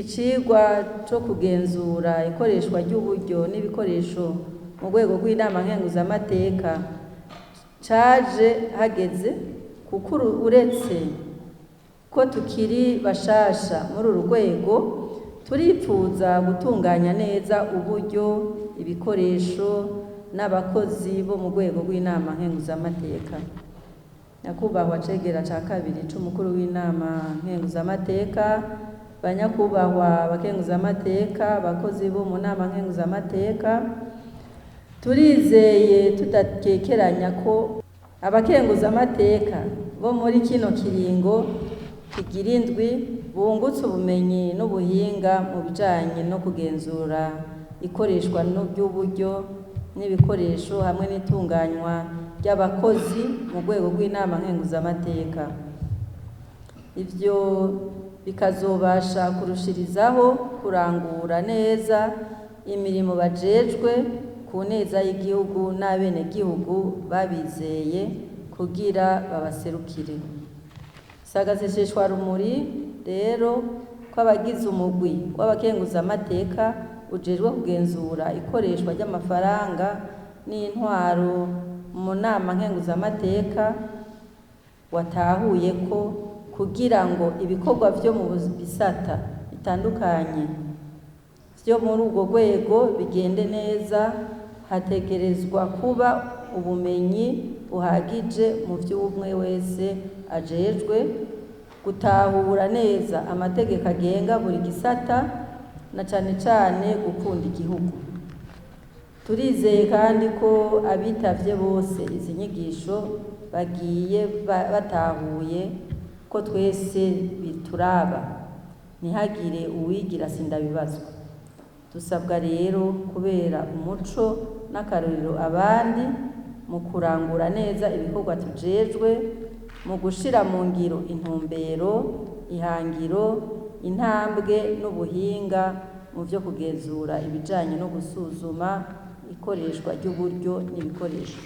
Icigwa co kugenzura ikoreshwa ry'uburyo n'ibikoresho mu rwego rw'inama nkenguzamateka caje hageze, kuko uretse ko tukiri bashasha muri uru rwego, turipfuza gutunganya neza uburyo, ibikoresho n'abakozi bo mu rwego rw'inama nkenguzamateka. Nyakubahwa cegera ca kabiri c'umukuru w'inama nkenguzamateka, banyakubahwa abakenguzamateka, abakozi bo mu nama nkenguzamateka, turizeye tudakekeranya ko abakenguzamateka bo muri kino kiringo kigira indwi bungutse ubumenyi n'ubuhinga mu bijanye no kugenzura ikoreshwa ry'uburyo n'ibikoresho hamwe n'itunganywa ry'abakozi mu rwego rw'inama nkenguzamateka. Ivyo bikazobasha kurushirizaho kurangura neza imirimo bajejwe ku neza y'igihugu n'abenegihugu babizeye kugira babaserukire. Si agaseseshwarumuri rero ko abagize umugwi w'abakenguzamateka ujejwe kugenzura ikoreshwa ry'amafaranga n'intwaro mu nama nkenguzamateka watahuye ko kugira ngo ibikorwa vyo mu bisata bitandukanye vyo muri urwo rwego bigende neza, hategerezwa kuba ubumenyi buhagije mu vy'umwe wese ajejwe, gutahura neza amategeko agenga buri gisata na cane cane gukunda igihugu. Turizeye kandi ko abitavye bose izi nyigisho bagiye batahuye ko twese bituraba, ntihagire uwigira sindabibazwa. Dusabwa rero kubera umuco n'akarorero abandi mu kurangura neza ibikorwa tujejwe, mu gushira mu ngiro intumbero, ihangiro, intambwe n'ubuhinga mu vyo kugenzura ibijanye no gusuzuma ikoreshwa ry'uburyo n'ibikoresho.